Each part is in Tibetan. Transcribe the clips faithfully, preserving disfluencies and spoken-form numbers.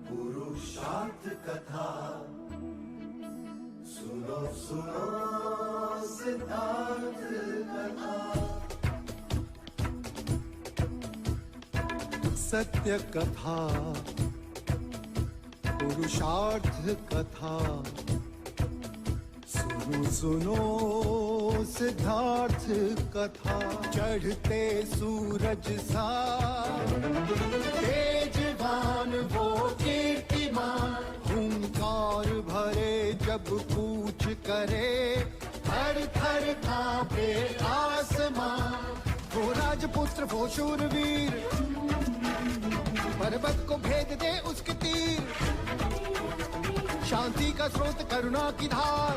पुरुषार्थ कथा। सुनो सुनो सिद्धार्थ कथा। सत्य कथा, पुरुषार्थ कथा। सुनो सुनो सिद्धार्थ कथा। चढ़ते सूरज सा तेजवान वो कीर्तिमान, हुंकार भरे जब कूच करे, थर थर कांपे आसमां। वो राजपुत्र वो शूरवीर, पर्वत को भेद दे उसके तीर। शांति का स्रोत करुणा की धार,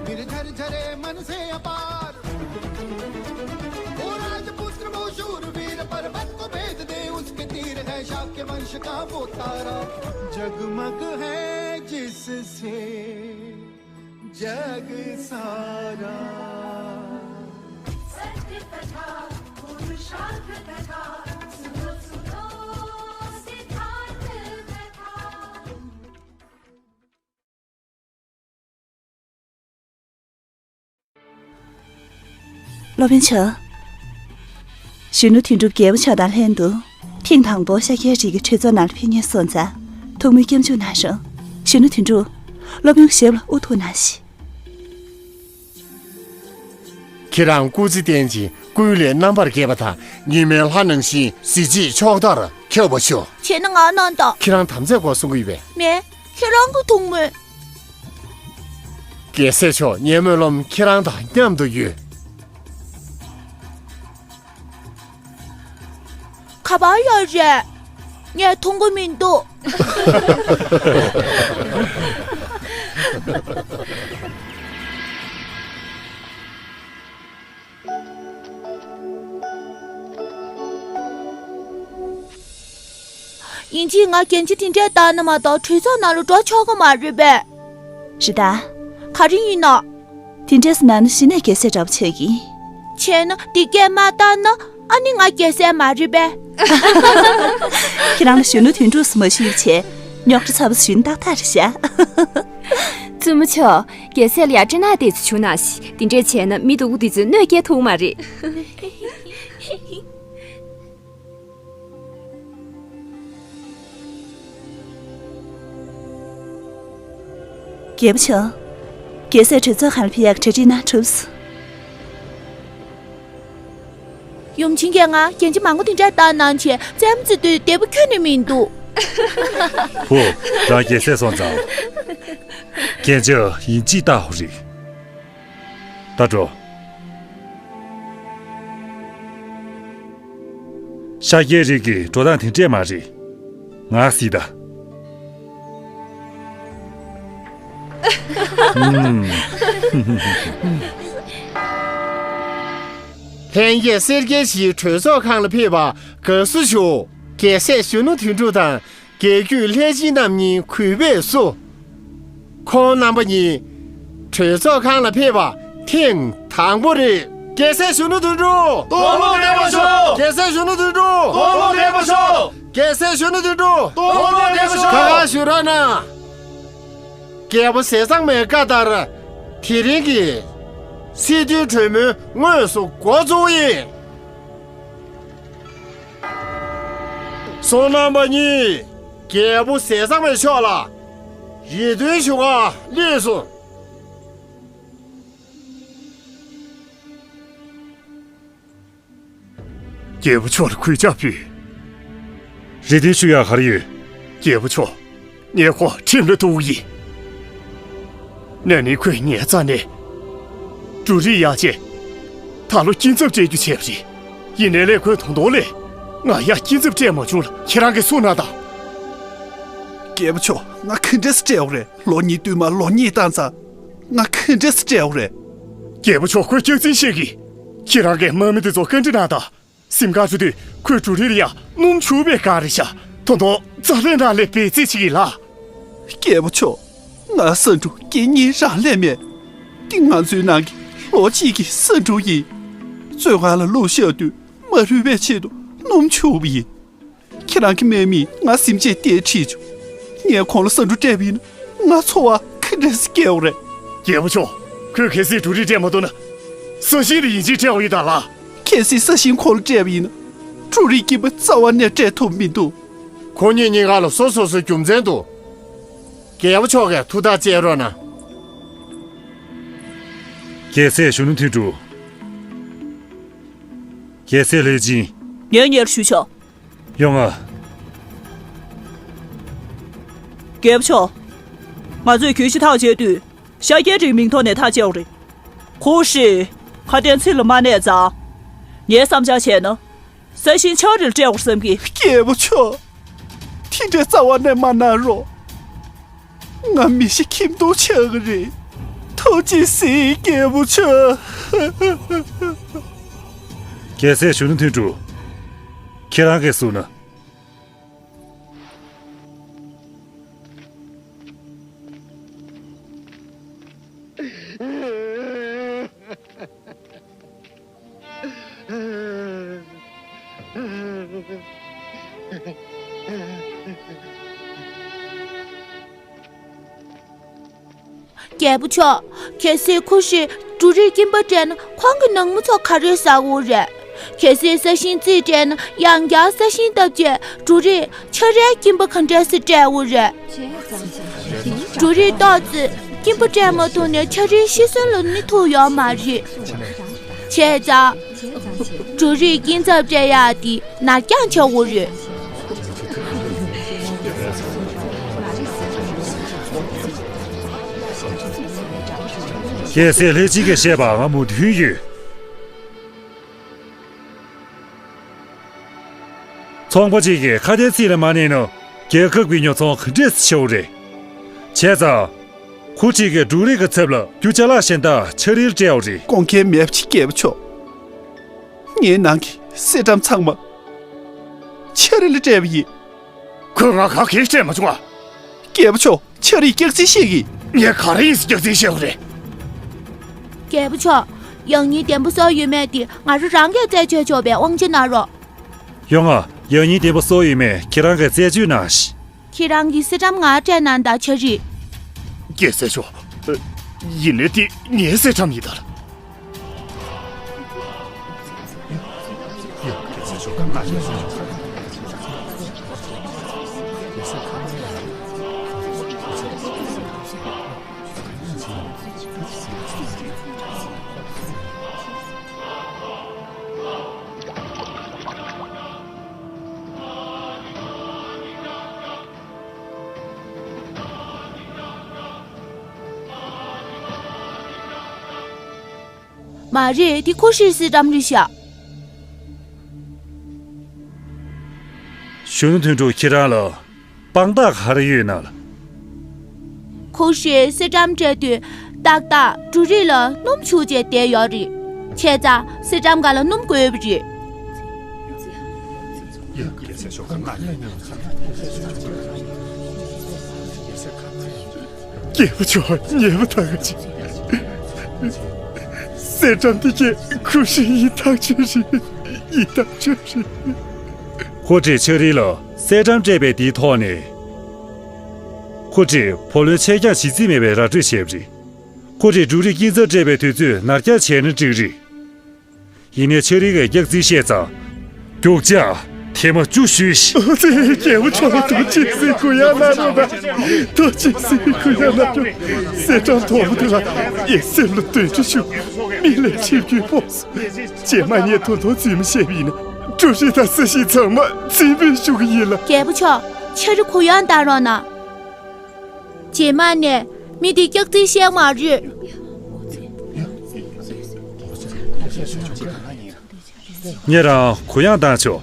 निर्झर झरे मन से अपार। वो राजपुत्र वो शूरवीर, पर्वत को भेद दे उसके तीर। है शाक्य वंश का वो तारा, जगमग है जिससे जग सारा। सत्य कथा, पुरुषार्थ कथा, सुनो सुनो सिद्धार्थ कथा। སློབ་དཔོན་མཆོག་གཞོན་ནུ་དོན་གྲུབ་རྒྱལ་པོ་མཆོག་དང་ལྷན་དུ། ཐེངས་དང་པོ་ཤཱཀྱའི་རིགས་ཀྱི་གྲོས་ཚོགས་ནང་ལ་ཕེབས་མཁན་སོང་ཙང་། ཐུགས་སྨོན་སྐྱབས་འཇུག་གནང་རོགས། གཞོན་ནུ་དོན་གྲུབ། སློབ་དཔོན་ཞབས་ལ་དབུ་ཐུག་གནང་ཞིག་ཁྱེད་རང་སྐུ་ཚེ་བརྟན་ཅིང་ཀུན་ལས་རྣམ་པར་རྒྱལ་བ་དང་། ཉི་མའི་ལྷ་ནང་བཞིན་གཟི་བརྗིད་མཆོག་ལྟར་ཁྱབ་པར་ཤོག་བྱས་ན་ང་གནང་དང་། ཁྱེད་རང་དམ་བཅའ་སྐོར་གསུང་གི་ཡོད་པས། མེད། ཁྱེད་རང་གི་ཐུགས་སྨོན། རྒྱལ་སྲས་མཆོག་ངའི་སྨོན་ལམ་ཁྱེད་རང་དང་མཉམ་དུ་ཡོད། ག་པར་ཡོད་རེད། ངས་མཐོང་གི་མི་འདུག་ཡིན་གཅིག་ང་གན་རྒྱ་དེ་འདྲས་བཏང་ན་མ་གཏོགས་གྲོས་ཚོགས་ནང་ལ་འགྲོ་ཆོག་གི་མ་རེད་པས། རེད་ད། ག་རེ་ཡིན་ནོ། དེ་འདྲས་སུ་ན་ནི་གཞི་ནས་རྒྱལ་སྲས་འདྲ་པོ་ཆགས་ཀྱི། བྱས་ན་དེ་སྐད་མ་བཏང་ན་ཨ་ནི་ང་རྒྱལ་སྲས་མ་རེད་པས། ཁྱེད་རང་ལ་གཞོན་ནུ་དོན་གྲུབ་སུ་མ་ཞུས་བྱས། རྙོག་དྲ་ཚ་པོ་ཞུས་ཏག་ཏག་རེད་ཤག་བཙུན་མོ་མཆོག་རྒྱལ་སྲས་ལ་ཡ་སྤྲིན་ནག་དེ་ཚོ་བྱུང་ན་ཞིག་དེ་འདྲས་བྱས་ན་མི་སྡུག་པོ་དེ་ཚོས་གནོད་སྐྱེལ་ཐུབ་མ་རེད། རྒྱལ་པོ་མཆོག་རྒྱལ་སྲས་གྲོས་ཚོགས་ཁང་ལ་ཕེབས་ཡག་གྲ་སྒྲིག་གནང་གྲུབ་སོང་། ཡུམ་ཆེན་གྱིས་ང་གན་རྒྱ་མང་པོ་དེ་འདྲ་བཏང་གནང་བྱས་རྩེད་མོ་རྩེ་དུས་བདེ་པོ་ཁྱོན་ནས་མི་འདུག་བུ། རང་རྒྱལ་སྲས་སོང་ཙང་། གན་རྒྱ་ཡིན་གཅིག་བཏང་ཧོ་རེད། ད་འགྲོ། ཤཱཀྱའི་རིགས་ཀྱི་འགྲོ་སྟངས་དེ་འདྲས་མ་རེད། ང་གཟིགས་དང་། ཨུམ། ལྷན་རྒྱས་སེར་སྐྱ་ཞིག་གྲོས་ཚོགས་ཁང་ལ་ཕེབས་པར་དགའ་བསུ་ཞུ། རྒྱལ་སྲས་གཞོན་ནུ་དོན་གྲུབ་དང་། རྒྱལ་བརྒྱུད་ལྷས་བྱིན་རྣམ་གཉིས་གུས་པས་བསུ། ཁོང་རྣམ་པ་གཉིས་གྲོས་ཚོགས་ཁང་ལ་ཕེབས་པ་ཐེངས་དང་པོ་རེད། རྒྱལ་སྲས་གཞོན་ནུ་དོན་གྲུབ། སྟོང་ལོ་བདེ་པོ་ཤོག་རྒྱལ་སྲས་གཞོན་ནུ་དོན་གྲུབ། སྟོང་ལོ་བདེ་པོ་ཤོག་རྒྱལ་སྲས་གཞོན་ནུ་དོན་གྲུབ། སྟོང་ལོ་བདེ་པོ་ཤོག་ག་ཞུ་ར་ན། རྒྱལ་པོ་ཟས་གཙང་མའི་བཀའ་ལྟར། དེ་རིང་གི་སྲིད་དོན་གྲོས་མོལ་དངོས་སུ་འགོ་བཙུགས་ཡིན། སོ་ནམ་པ་གཉིས། རྒྱལ་པོ་ཟས་གཙང་མའི་ཕྱོགས་ལ་རེ་འདུན་ཞུ་ག་སླེབས་སོང་། རྒྱལ་པོ་མཆོག་ལ་གུས་ཕྱག་ཕུལ། རེ་འདུན་ཞུ་ཡག་ག་རེ་ཡོད། རྒྱལ་པོ་མཆོག་ངས་ཁོང་ཁྲིམས་ལ་གཏུགས་ཀྱི་ཡིན། ན་ནིང་ཁོས་ངའི་རྩ་ནས་འབྲུ་རིགས་གཡར་རྗེས་ད་ལོ་སྐྱིན་ཚབ་སྤྲད་རྒྱུ་བྱས་པ་རེད། ཡིན་ནའི་ལས་ཁོས་ད་དུང་ལས་ང་ཡ་སྐྱིན་ཚབ་སྤྲད་མ་བྱུང་ལ་ཁྱེད་རང་གིས་གསུངས་གནང་དང་། རྒྱལ་པོ་མཆོག་ང་ག་འདྲས་སེ་སྤྲད་འོ་རེད། ལོ་གཉིས་བསྟུད་མར་ལོ་གཉིས་བཏང་ཚར། ང་ག་འདྲས་སེ་སྤྲད་འོ་རེད། རྒྱལ་པོ་མཆོག་ཁོས་སྐྱག་རྫུན་བཤད་ཀྱི། ཁྱེད་རང་གིས་དམག་མི་དེ་ཚོ་བཀའ་འདྲི་གནང་དང་། གཟིམ་ཁང་ཚུད་དུས་ཁོས་འབྲུ་རིགས་ལ་ཡ་སྣུམ་བྱུག་པའི་སྒང་རེད་ཤག་ད་དུང་རྩ་ལས་འདྲ་ལས་འབད་རྩིས་བྱེད་ཀྱི་ལ། རྒྱལ་པོ་མཆོག་ང་ས་འབྲུ་སྐྱེ་གཉིས་རང་ལས་མེད། འདི་ང་ཚོའི་ནང་གི་ལོ་གཅིག་གི་ས་འབྲུ་ཡིན། བཙོན་ཁང་ལ་བླུགས་བཞག་དུས་མ་རུལ་བའི་ཆེད་དུ་ སྣུམ་བྱུགས་པ་ཡིན། ཁྱེད་རང་གི་སྨན་མིས་ང་སེམས་ཅན་བསྟེན་ཁྲིད་བྱུང་། ངས་ཁོང་ལ་ཟ་འབྲུ་སྤྲད་པ་ཡིན་ན། ང་འཚོ་བ་ག་འདྲས་སེ་སྐྱེལ་དགོས་རེད། རྒྱལ་པོ་མཆོག་ཁོས་གལ་སྲིད་འབྲུ་རིགས་སྤྲད་མ་ཐུབ་ན། ས་ཞིང་ལ་ཡིན་གཅིག་སྤྲད་དགོས་ཡོད་ད་ལགས། གལ་སྲིད་ས་ཞིང་ཁོང་ལ་སྤྲད་པ་ཡིན་ན། འབྲུ་རིགས་སྐྱིན་པ་རྩ་བ་ནས་སྤྲད་ཐུབ་མི་འདུག་ཁོ་གཉིས་གཉིས་ཀ་ལ་སོ་སོ་སོའི་རྒྱུ་མཚན་འདུག་རྒྱལ་པོ་མཆོག་གིས་ཐུགས་ཐག་བཅད་རོགས་གནང་། རྒྱལ་སྲས་གཞོན་ནུ་དོན་གྲུབ། རྒྱལ་སྲས་ལྷས་སྦྱིན། ངས་སྙན་ཞུ་བྱ། ཡོང་ང་། རྒྱལ་པོ་མཆོག་ང་ཚོས་གྱོད་གཞི་ཐག་བཅད་དུས། ཤཱཀྱའི་རིགས་མིང་ཐོག་ནས་ཐག་བཅད་པ་རེད། ཁུ་ཧྲི། ཁ་དན་ཚིག་ལ་མ་གནས་ཙང་། ངའི་བསམ་འཆར་བྱས་ན། ས་ཞིང་ཆ་རིལ་སྤྲད་དགོས་བསམ་གི། རྒྱལ་པོ་མཆོག་དེ་འདྲའི་རྩ་བ་ནས་མ་གནང་རོགས། ང་མི་ཤི་ཁྱིམ་སྡུག་ཆགས་ཀྱི་རེད། ཐུགས་རྗེ་གཟིགས་རྒྱལ་པོ་མཆོག་རྒྱལ་སྲས་གཞོན་ནུ་དོན་གྲུབ། ཁྱེད་རང་གིས་གསུངས་ན། རྒྱལ་པོ་མཆོག་གལ་སྲིད་ཁུ་ཧྲིས་འབྲུ་རིགས་སྐྱིན་པ་སྤྲད་ན་ཁོང་གི་ནང་མི་ཚོ་ག་རེ་ཟ་དགོས་རེད། གལ་སྲིད་ས་ཞིང་རྩིས་སྤྲད་ན་ཡང་བསྐྱར་ས་ཞིང་བཏབ་རྗེས་འབྲུ་རིགས་ཆ་རའི་སྐྱིན་པ་ག་འདྲས་སེ་སྤྲད་དགོས་རེད། འབྲུ་རིགས་ཏོག་ཙམ་སྐྱིན་པ་སྤྲད་མ་ཐུབ་ནས་ཆ་རིལ་ཤི་གསོན་ལ་ནི་ཐུག་ཡོད་མ་རེད། བྱས་ཙང་། འབྲུ་རིགས་སྐྱིན་ཚབ་སྤྲད་ཡག་དེ་ནར་འགྱངས་བྱ་དགོས་རེད། རྒྱལ་སྲས་ལྷས་སྦྱིན་གྱིས་བཤད་པ་ང་མོས་མཐུན་ཡོད། ཚོང་པ་གཅིག་གིས་ཁ་དན་ཚིག་ལ་མ་གནས་ན་རྒྱལ་ཁབ་ཀྱི་ཉོ་ཚོང་ག་འདྲས་ཆེ་བ་རེད། བྱས་ཙང་། ཁུ་ཧྲི་གིས་འབྲུ་རིགས་ཀྱི་ཚབ་ལ་རྒྱུ་ཅ་ལག་གཞན་དག་ཆ་རིལ་སྤྲད་པ་རེད། དགོངས་འགལ་མེད་པ་ཅིག་རྒྱལ་པོ་མཆོག་ངའི་ནང་གི་གསེར་ཊམ་ཚང་མ་ཆ་རིལ་ལ་སྤྲད་པ་ཡིན། ཁོས་ང་ག་གེ་སྤྲད་མ་བྱུང་ཨ། རྒྱལ་པོ་མཆོག་ཆ་རིལ་སྐྱག་རྫུན་བཤད་ཀྱི། ངས་ག་རེ་ཡིན་ཟེར་སྐྱག་རྫུན་བཤད་པ་རེད། རྒྱལ་པོ་མཆོག་ཡང་སྙིང་བརྟན་པོ་བཟོ་ཡོད་མེད་དེ་ང་རང་རང་གིས་རྩད་གཅོད་ཆོག་པའི་དབང་ཆ་གནང་རོགས། ཡོང་ང་། ཡང་སྙིང་བརྟན་པོ་བཟོ་ཡོད་མེད་ཁྱེད་རང་གིས་རྩད་གཅོད་གནང་ཞིག་ཁྱེད་རང་གི་གསེར་ཊམ་ང་སྤྲད་གནང་དང་ཆ་རིལ། རྒྱལ་སྲས་མཆོག་ཡིན་ནའི་དེ་ངའི་གསེར་ཊམ་ཡིན་ད་ལ། མ་རེད། དེ་ཁུ་ཧྲིའི་གསེར་ཊམ་རེད་ཤག་གཞོན་ནུ་དོན་གྲུབ་ཁྱེད་རང་ལ་དཔང་རྟགས་ག་རེ་ཡོད་ན་ལ། ཁུ་ཧྲིས་གསེར་ཊམ་སྤྲད་དུས་ཏག་ཏག་འབྲུ་རིགས་ལ་སྣུམ་བྱུགས་བྱས་བསྡད་ཡོད་རེད། བྱས་ཙང་གསེར་ཊམ་སྒང་ལ་སྣུམ་བསྐོལ་བ་རེད། རྒྱལ་པོ་མཆོག་ཉེས་པ་ཐག་གཅོད། གསེར་ཊམ་དེ་གས་ཁུ་ཧྲི་ཡི་ཐག་གཅོད་རེད། ཡི་ཐག་གཅོད་རེད། ཁུ་ཧྲིས་ཆ་རིལ་ལ་གསེར་ཊམ་སྤྲད་པའི་དེའི་ཐོག་ནས། ཁུ་ཧྲིས་བུ་ལོན་ཆད་འགྱངས་བྱེད་རྩིས་མེད་པའི་ར་སྤྲོད་བྱས་པ་རེད། ཁུ་ཧྲིས་འབྲུ་རིགས་སྐྱིན་ཚབ་སྤྲད་པའི་དུས་ཚོད་ནར་འགྱངས་བྱས་ན་འགྲིག་རེད། ཡིན་ནའི་ཆ་རིལ་གྱིས་སྐྱག་རྫུན་བཤད་ཙང་། རྒྱུག་ཅག་ཐེངས་མ་བཅུ་ཞུས་ཤིག་རྒྱལ་པོ་མཆོག་ལ་ཐུགས་རྗེ་གཟིགས། གུ་ཡངས་གནང་རོགས་གནང་། ཐུགས་རྗེ་གཟིགས། གུ་ཡངས་གནང་རོགས། གསེར་ཊམ་དོ་པོ་དེ་ལ་ངས་སེམས་ལ་འདོད་ཆེ་ཞུ། མི་ལས་ཁྲིམས་རྒྱུན་སྤོང་སོང་། རྗེས་མ་ངས་དོན་དོན་རྫུན་མ་བཤད་པ་ཡིན་ན། འབྲུ་རིགས་དང་ས་ཞིང་ཚང་མ་རྩིས་འབུལ་ཞུ་གི་ཡིན་ལ། རྒྱལ་པོ་མཆོག་ཆ་རིལ་གུ་ཡངས་གཏང་རོགས་གནང་། རྗེས་མ་ནས་མི་དེ་སྐྱག་རྫུན་བཤད་མ་རེད། ངས་རང་གུ་ཡངས་བཏང་ཆོག་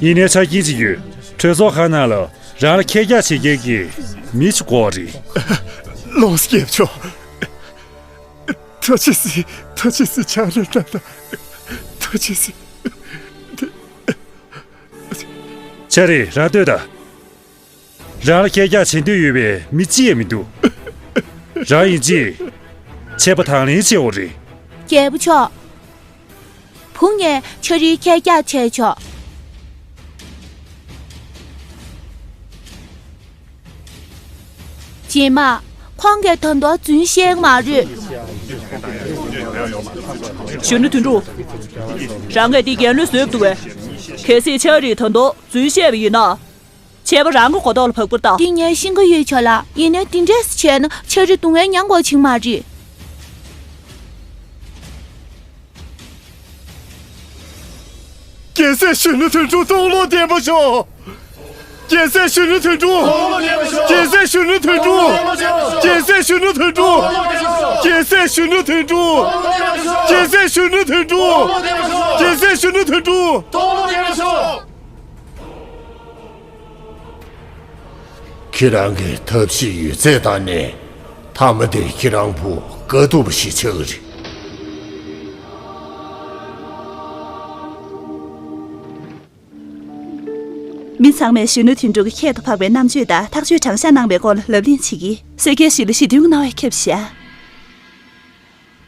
ཡིན་ནའི་ཆ་རྐྱེན་ཅིག་ཡོད། གྲོས་ཚོགས་ཁང་ནང་ལ་རང་ལ་ཁྱེད་རྒྱག་བྱེད་མཁན་གྱི་མི་ཞིག་དགོས་རེད། ལོངས་སྐྱེས་མཆོག་ཐུགས་རྗེ་གཟིགས། ཐུགས་རྗེ་གཟིགས། ཆ་རིལ་རག་དང་། ཐུགས་རྗེ་གཟིགས། ཆ་རིལ་རག་སྡོད་དང་། རང་ལ་སྐད་རྒྱག་བྱེད་འདོད་ཡོད་པའི་མི་གཅིག་ཡང་མི་འདུག་རང་ཡིན་གཅིག་ཆད་པ་དང་ལེན་བྱེད་དགོས་རེད། རྒྱལ་པོ་མཆོག་བུ་ངས་ཆ་རིའི་ཁྱེད་རྒྱག་བྱས་ཆོག་རྗེས་མ། ཁོང་གིས་ད་དུང་རྫུན་བཤད་ཀྱི་མ་རེད། གཞོན་ནུ་དོན་གྲུབ། རང་གིས་འདི་རྒྱལ་བློན་བཟོས་འདུག་པས། གལ་སྲིད་ཆ་རིས་ད་དུང་རྫུན་བཤད་པ་ཡིན་ན། ཆད་པ་རང་གི་མགོ་ཐོག་ལ་བབས་པར་གདའ། འདི་ངས་ཤེས་ཀྱི་ཡོད་ཆོག་ལ། ཡིན་ནའི་འདི་འདྲས་བྱས་ན་ཆ་རིས་སྡུག་བསྔལ་མྱང་དགོས་བྱེད་ཀྱི་མ་རེད། རྒྱལ་སྲས་གཞོན་ནུ་དོན་གྲུབ་སྟོང་ལོག་བདེ་པོ་ཤོག་རྒྱལ་སྲས་གཞོན་ནུ་དོན་གྲུབ། རྒྱལ་སྲས་གཞོན་ནུ་དོན་གྲུབ། རྒྱལ་སྲས་གཞོན་ནུ་དོན་གྲུབ། རྒྱལ་སྲས་གཞོན་ནུ་དོན་གྲུབ། རྒྱལ་སྲས་གཞོན་ནུ་དོན་གྲུབ། རྒྱལ་སྲས་གཞོན་ནུ་དོན་གྲུབ། ཁྱེད་རང་གི་ཐབས་ཤེས་ཡོད་ཚད་བཏང་ནས་མཐའ་མ་དེ་ཁྱེད་རང་བུ་དཀའ་སྡུག་པ་ཞིག་ཆགས་ཀྱི་རེད། མི་ཚང་མས་གཞོན་ནུ་དོན་གྲུབ་ཀྱི་ཁྱད་དུ་འཕགས་པའི་རྣམ་དཔྱོད་དང་ཐག་གཅོད་དྲང་གཞག་གནང་བའི་སྐོར་ལ་ལབ་གླེང་བྱེད་ཀྱིས་སེར་སྐྱའི་གཞི་ལ་ཞི་མཐུན་གྱི་སྣང་བ་ཁྱབ་བཞག་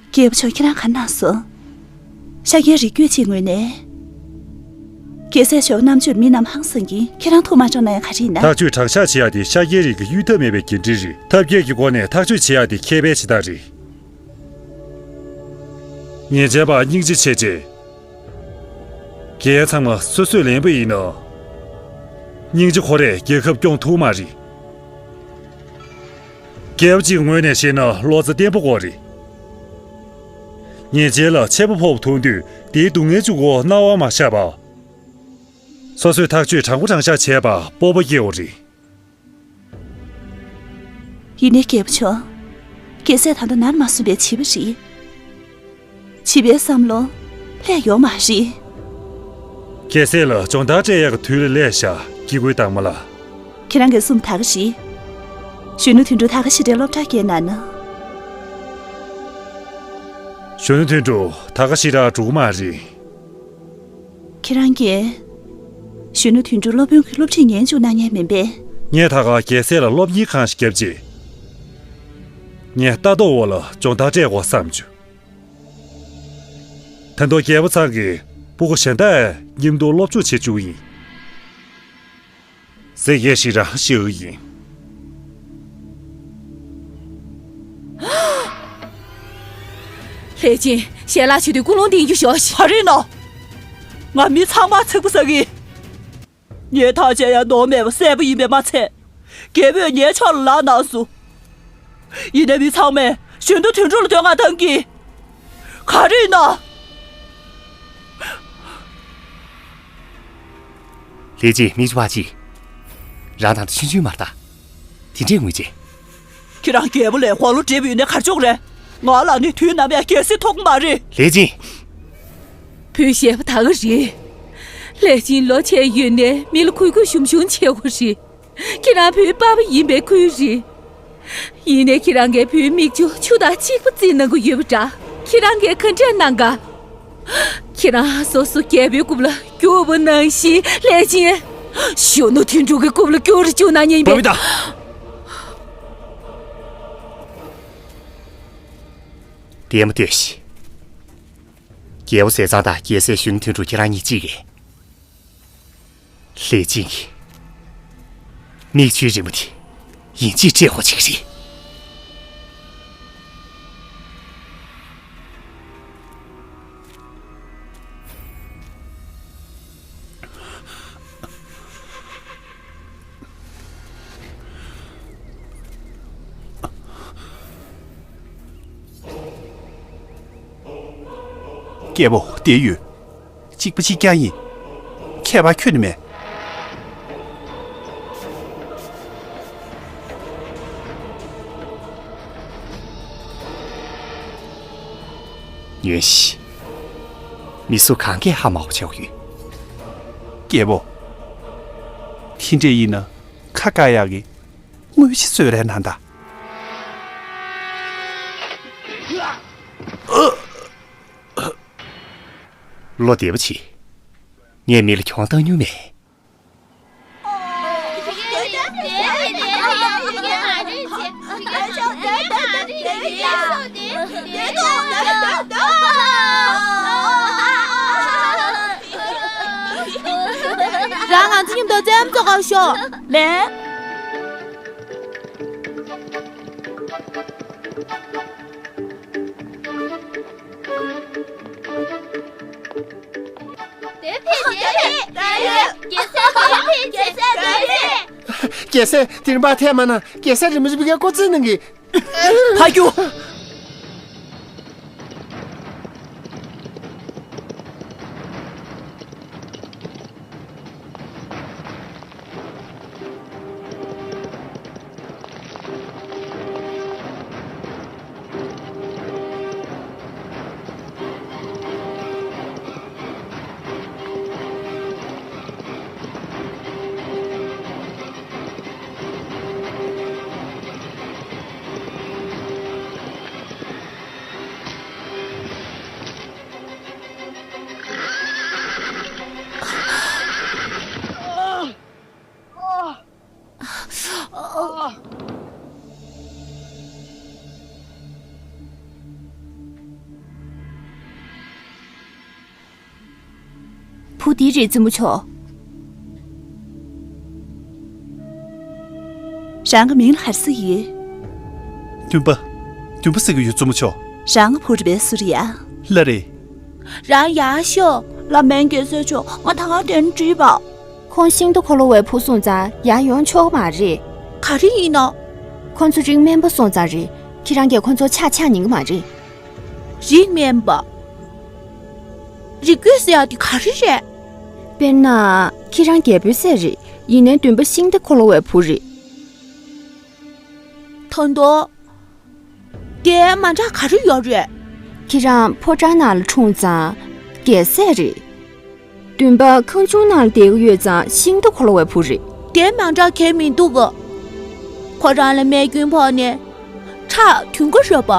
རྒྱལ་པོ་མཆོག་ཁྱེད་རང་ག་གནང་སོང་། ཤཱཀྱའི་རིགས་རྒྱུད་གཅིག་ངོས་ནས། རྒྱལ་སྲས་མཆོག་རྣམ་དཔྱོད་མི་རྣམས་ཧང་སང་གིན་ཁྱེད་རང་ཐུགས་མ་སྤྲོ་ན་ཡང་ག་རེ་ཡིན་ན། ཐག་གཅོད་དྲང་གཞག་བྱེད་ཡག་དེ་ཤཱཀྱའི་རིགས་ཀྱི་གཡོལ་ཐབས་མེད་པའི་འགན་འཁྲི་རེད། ཐབས་མཁས་ཀྱི་སྒོ་ནས་ཐག་གཅོད་བྱེད་ཡག་དེ་མཁས་པའི་བྱེད་སྟངས་རེད། ཉེས་ཅན་པ་སྙིང་རྗེ་ཆེ་ཆེ། རྒྱལ་ཚང་མ་སོ་སོས་ལེན་པ་ཡིན་ན། སྙིང་རྗེ་ཁོ་རས་རྒྱལ་ཁབ་སྐྱོང་ཐུབ་མ་རེད། རྒྱལ་པོ་གཅིག་ངོས་ནས་བཤད་ན་བློ་རྩ་བརྟན་པོ་དགོས་རེད། ཉེས་ཅན་ལ་ཆད་པ་ཕོག་པ་མཐོང་དུས་དེའི་སྡུག་བསྔལ་གཅིག་པོ་རྣ་བར་མ་བཞག་པ། སོ་སོས་ཐག་གཅོད་དྲང་པོ་དྲང་གཞག་བྱས་པ་སྤོབས་པ་སྐྱེ་བོ་རེད། ཡིན་ནའི་རྒྱལ་པོ་མཆོག་རྒྱལ་སྲས་ད་ལྟ་ནར་མ་སོན་པའི་བྱིས་པ་རེད། བྱིས་པའི་བསམ་བློ་ལྷད་ཡོད་མ་རེད། རྒྱལ་སྲས་ལ་སྦྱོང་བརྡར་སྤྲད་ཡག་གི་དུས་ལ་སླེབས་ཤག་སྐྱེ་དགུའི་དྭངས་མ་ལགས། ཁྱེད་རང་གིས་གསུངས་ད་ག་རེད། གཞོན་ནུ་དོན་གྲུབ་ད་ག་ཞིག་རེད་སློབ་གྲྭར་སྐྱེལ་ན་ན། གཞོན་ནུ་དོན་གྲུབ་ད་ག་ཞིག་ར་འགྲོ་གི་མ་རེད། ཁྱེད་རང་གིས་གཞོན་ནུ་དོན་གྲུབ་སློབ་དཔོན་གྱི་སློབ་ཁྲིད་ཉན་བཅུག་གནང་མཁན་མིན་པས། ངས་ད་ག་རྒྱལ་སྲས་ལ་སློབ་གཉེར་ཁང་ཞིག་བརྒྱབ་རྗེས། ངས་ལྟ་རྟོག་འོག་ལ་སྦྱོང་བརྡར་སྤྲད་དགོས་བསམ་བྱུང་། ད་དུང་རྒྱལ་པོ་ཚང་གི་སྤུ་གུ་གཞན་དག་མཉམ་དུ་སློབ་སྦྱོང་བྱེད་བཅུག་ཡིན། ཟེར་ཡས་ཤིག་རང་ཤི་འོ་ཡིན། ལྷས་སྦྱིན། ཞལ་ལག་མཆོད་དུས་ཀུན་སློང་ལྡན་རྒྱུ་ཞོག་ཤིག་ག་རེ་ཡིན་ནོ། ང་མི་ཚང་མ་ཚིག་པ་ཟ་གི། ངས་ཐག་བཅད་ཡ་ནོར་མེད་པ་གསལ་པོ་ཡིན་པས་མ་ཚད། རྒྱལ་པོས་ངའི་ཕྱོགས་ལ་ལག་གནང་སོང་། ཡིན་ནའི་མི་ཚང་མས་གཞོན་ནུ་དོན་གྲུབ་ལ་བསྟོད་བསྔགས་གཏང་གི། ག་རེ་ཡིན་ནོ། ལྷས་སྦྱིན། མིག་ཆུ་བག་ཅི། རང་དང་དུ་ཆུན་ཆུན་མར་ལྟ། དེ་འདྲས་ངུས་རྗེས། ཁྱེད་རང་རྒྱལ་པོ་ལས་དགུང་ལོ་བགྲེས་པོ་ཡོད་ནའི་ག་རེ་ཆོག་རེད། ང་ལ་ནི་དུས་ནམ་ཡང་རྒྱལ་སྲིད་ཐོབ་ཀྱི་མ་རེད། ལྷས་སྦྱིན། བུ་གཞས་པ་ད་ག་རེད། ལྷས་སྦྱིན་ལོ་ཆེ་ཡོད་ནའི་མི་ལ་གུས་གུས་ཞུམ་ཞུམ་བྱེད་དགོས་རེད། ཁྱེད་རང་བུའི་པ་ཕ་ཡིན་པའི་ཁུལ་རེད། ཡིན་ནའི་ཁྱེད་རང་གིས་བུའི་མིག་ཆུ་ཆུ་དང་གཅིག་པ་བརྩིས་གནང་གི་ཡོད་པ་འདྲ། ཁྱེད་རང་གིས་ག་འདྲས་གནང་ག་ཁྱེད་རང་སོ་སོ་རྒྱལ་པོའི་རྐུབ་ལ་རྒྱུག་པ་ནང་བཞིན་ལྷས་སྦྱིན། གཞོན་ནུ་དོན་གྲུབ་ཀྱི་རྐུབ་ལ་རྒྱུག་རེ་རྒྱུག་ན་ཉན་པས། པ་མི་ད། བདེ་མོ་ལྟོས་ཤིག་རྒྱལ་པོ་ཟས་གཙང་དང་རྒྱལ་སྲས་གཞོན་ནུ་དོན་གྲུབ་ཁྱེད་རང་གཉིས་གཅིག་རེད། ལྷས་སྦྱིན་གྱིས་མིག་ཆུའི་རི་མོ་དེ་ཡིན་གཅིག་སྤྲད་དགོས་ཅིག་རེད། རྒྱལ་པོ་བསྡད་ཡོད། གཅིག་པ་གཅིག་རྐྱང་ཡིན། ཁྱད་པར་ཁྱོན་ནས་མེད། ཉོན་ཞིག་མི་སུ་གང་གས་ཧ་མ་གོ་བྱ་བ་ཡོད། རྒྱལ་པོ། དེ་འདྲས་ཡིན་ན་ཁ་བཀག་ཡག་གི་དངུལ་ཅིག་གསོལ་རས་གནང་དང་། བློ་བདེ་པོ་བྱེད། ངས་མི་ལ་གྱོང་བཏང་མྱོང་མེད། ཨ་ཤོ། ལན། རྒྱལ་སྲས་དེ་རིམ་པ་ཐད་མ་ན་རྒྱལ་སྲས་རིན་པོ་ཆེ་ཕ་གིར་སྐུ་རྩེད་གནང་གི། ཕ་ཁྱུ། བུ་འདི་རེད་བཙུན་མོ་མཆོག་རང་གི་མིང་ལ་ག་རེ་ཟེར་ཡོད། འདུན་པ། འདུན་པ་ཟེར་གྱི་ཡོད་བཙུན་མོ་མཆོག་རང་གི་བུ་རེད་པས་སུ་རེད་ཡ། ལགས་རེད། རང་ཡག་ཤོས་ལ་མན་རྒྱལ་སྲས་མཆོག་ང་ད་ག་དེ་ནས་འགྲིག་པ། ཁོང་ཤིང་རྟ་འཁོར་ལོ་བའི་བུ་སོང་ཙང་ཡར་ཡོང་ཆོག་གི་མ་རེད། ག་རེ་ཡིན་ནོ། ཁོང་ཚོ་རིགས་དམན་པ་སོང་ཙང་རེད། ཁྱེད་རང་གིས་ཁོང་ཚོ་ཆག་ཆག་ཉན་གི་མ་རེད། རིགས་དམན་པ། རིགས་རྒྱུད་ཟེར་ཡག་དེ་ག་རེ་རེད། དཔེར་ན། ཁྱེད་རང་རྒྱལ་པོའི་སྲས་རེད། ཡིན་ནའི་འདུན་པ་ཤིང་རྟ་འཁོར་ལོ་བའི་བུ་རེད། ད་དུང་། དེ་མ་འདྲ་ག་རེ་ཡོད་རེད། ཁྱེད་རང་ཕོ་བྲང་ནང་ལ་འཁྲུངས་ཙང་རྒྱལ་སྲས་རེད། འདུན་པ་ཁང་ཆུང་ནང་ལ་བསྡད་ཀྱི་ཡོད་ཙང་ཤིང་རྟ་འཁོར་ལོ་བའི་བུ་རེད། དེ་མ་འདྲ་གང་ཡང་མི་འདུག་ག་ཁོ་རང་ལ་རྨས་སྐྱོན་ཕོག་ནས་ཁྲག་ཐུང་ག་རེད་པ།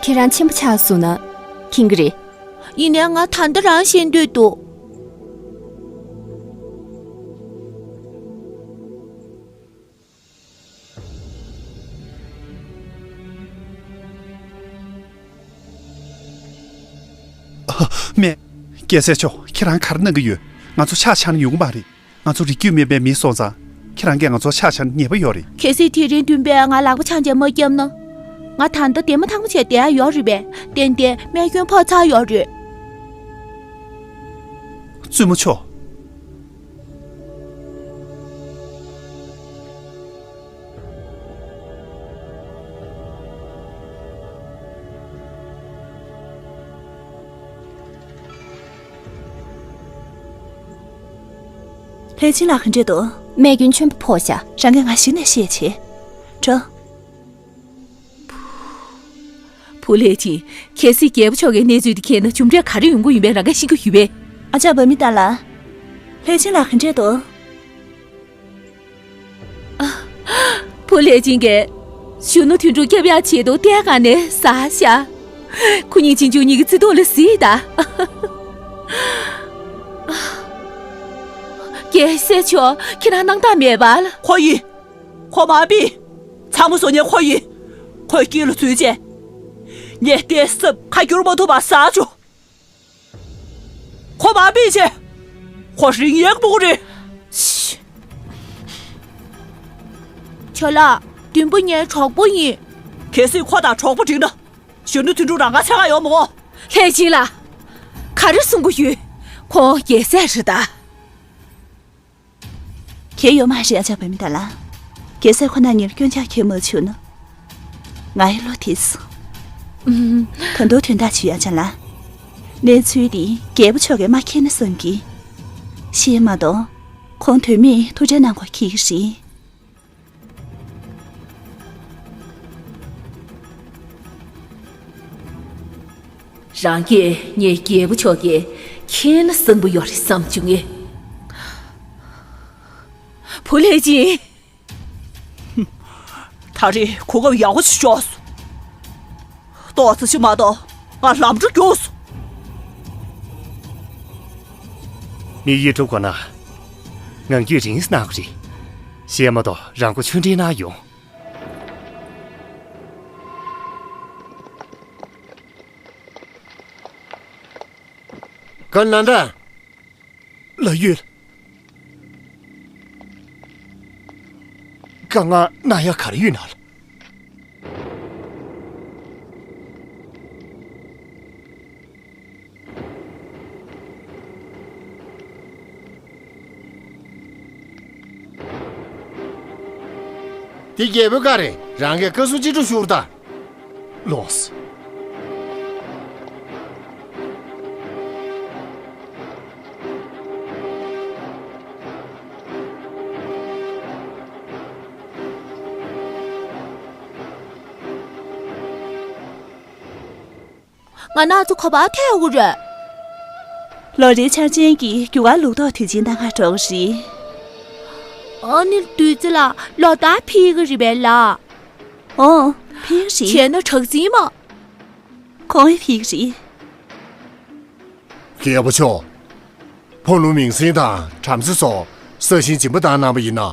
ཁྱེད་རང་ཆེན་པོ་ཆགས་སོང་ན་མཁྱེན་གྱི་རེད། ཡིན་ནའི་ང་ད་ལྟ་རང་ཤེས་འདོད་འདུག་ཨ། རྨས། རྒྱལ་སྲས་མཆོག་ཁྱེད་རང་ག་རེ་གནང་གི་ཡོད། ང་ཚོ་ཆག་ཆག་ནས་ཡོང་གི་མ་རེད། ང་ཚོ་རིགས་རྒྱུད་དམན་པའི་མི་སོང་ཙང་ཁྱེད་རང་གིས་ང་ཚོ་ཆག་ཆག་ནས་ཉེས་པ་ཡོད་རེད། གལ་སྲིད་དེ་རིང་འདུན་པས་ང་ལག་པ་འཆང་བྱས་མ་བསྐྱབས་ན། ང་ད་ལྟ་བདེ་མོ་ཐང་མོ་བྱས་བསྡད་ཡག་ཡོད་རེད་པས། ཏན་ཏན་རྨས་སྐྱོན་ཕོག་ཚར་ཡོད་རེད། བཙུན་མོ་མཆོག་ལྷས་བྱིན་ལགས་ག་འདྲས་འདུག་རྨས་སྐྱོན་ཆེན་པོ་ཕོག་ཤག་རང་གིས་ང་གཞི་ནས་བཤད་བྱེད། འགྲོ། བུ་ལྷས་བྱིན། གལ་སྲིད་རྒྱལ་པོ་མཆོག་གིས་གནས་ཚུལ་འདི་མཁྱེན་ན་གྲུབ་འབྲས་ག་རེ་ཡོང་གི་ཡིན་པས་རང་གིས་ཤེས་ཀྱི་ཡོད་པས། ཨ་ཅག་བྷ་མི་ཏཱ་ལགས། ལྷས་བྱིན་ལགས་ག་འདྲས་འདུག་བུ་ལྷས་བྱིན་གྱིས་གཞོན་ནུ་དོན་གྲུབ་སྐྱོབ་ཡག་ཆེད་དུ་གཏན་གང་ནས་ཟ་ཤག་ཁོ་གཉིས་གཅེན་གཅུང་གཉིས་ཀྱི་བརྩེ་དུང་ལ་གཟིགས་དང་། རྒྱལ་སྲས་མཆོག་ཁྱེད་རང་སྣང་དག་མེད་པ། ཁོ་ཡིན། ཁོ་མ་བི། ཚང་མ་བཟོ་ཉེ་ཁོ་ཡིན། ཁོའི་དཀྱིལ་ལ་འཛུལ་རྗེས། ངས་ལྟས་སུ་ཁ་བསྒྱུར་མ་ཐུབ་པ་ཟ་བཅུག་ཁོ་མ་བི་བྱས། ཁོ་རིག་ཡག་པོ་རེད། ཤི། ཁྱོད་ལ་འདུན་པ་ངའི་གྲོགས་པོ་ཡིན། གལ་སྲིད་ཁོ་དང་གྲོགས་པོ་འགྲིག་ན། གཞོན་ནུ་དོན་གྲུབ་རང་དགར་འཚོལ་ག་ཡོང་མི་དགོས། ལྷས་བྱིན་ལགས། ག་རེ་གསུང་གི་ཡོད། ཁོང་རྒྱལ་སྲས་རེད་ད། གལ་ཡོད་མ་རེད། ཨ་ཅག་བྷ་མི་ཏཱ་ལགས། རྒྱལ་སྲས་ཁོ་ན་ཉེར་སྐྱོན་ཆག་ཁྱེར་མ་བྱུང་ན། ང་ཡི་བློ་དེས། ད་དུང་དོན་དག་ཅིག་ཡོད་ཨ་ཅག་ལགས། གནས་ཚུལ་འདི་རྒྱལ་པོ་མཆོག་གིས་མ་མཁྱེན་ན་བསམ་གི། ཤེས་མ་གཏོགས། ཁོང་དོན་མེད་ཐུགས་ཁྲལ་གནང་དགོས་ཁེལ་གི་རེད། རང་གིས་ངའི་རྒྱལ་པོ་མཆོག་གིས་མཁྱེན་ན་བསམ་པ་ཡོད་རེད་བསམ་བྱུང་ངས། བུ་ལྷས་བྱིན། ད་རེས་གོ་སྐབས་ཡག་པོ་ཞིག་ཤོར་སོང་། ཏོག་ཙམ་ཞིག་མ་གཏོགས་ང་ལམ་འགྲོ་རྒྱུགས་སོང་། མི་ཡིས་སྒྲུབ་དགོས་ན། ངང་རྒྱུད་རིང་ཙམ་གནང་དགོས་རེད། ཤེས་མ་གཏོགས་རང་མགོ་ཆུ་འདྲེན་ན་ཡོང་། ག་ན་འདྲ། ལགས་ཡོད། དཀའ་ངལ་གནང་ཡ་ག་རེ་ཡོད་ན་ལགས། འདི་རྒྱལ་པོའི་བཀའ་རེད། རང་གིས་བཀའ་གསུང་ཅི་སྒྲུབ་ཞུ་རུ་ད། ལོངས། ང་ནག་ཚོ་ག་པར་ཐད་དགོས་རེད། ལོ་རེའི་འཆར་ཅན་གྱི་རྒྱུ་སྐར་ལུགས་ཐོག་དུས་ཆེན་གནང་གར་འགྲོ་གི་རེད། ཨ་ནི་བདུད་རྩི་ལགས་ལོ་ལྟར་ཕེབས་ཀྱི་རེད་པས་ལགས། ཨོ། ཕེབས་ཀྱི་རེད། བྱས་ན་གྲགས་འཛིན་མ། ཁོང་ཡང་ཕེབས་ཀྱི་རེད། རྒྱལ་པོ་མཆོག་ཕོ་ལུ་མིང་སྲིང་དང་བྲམ་ཟེ་སོགས་ས་ཞིང་སྦྱིན་པ་བཏང་གནང་བ་ཡིན་ན།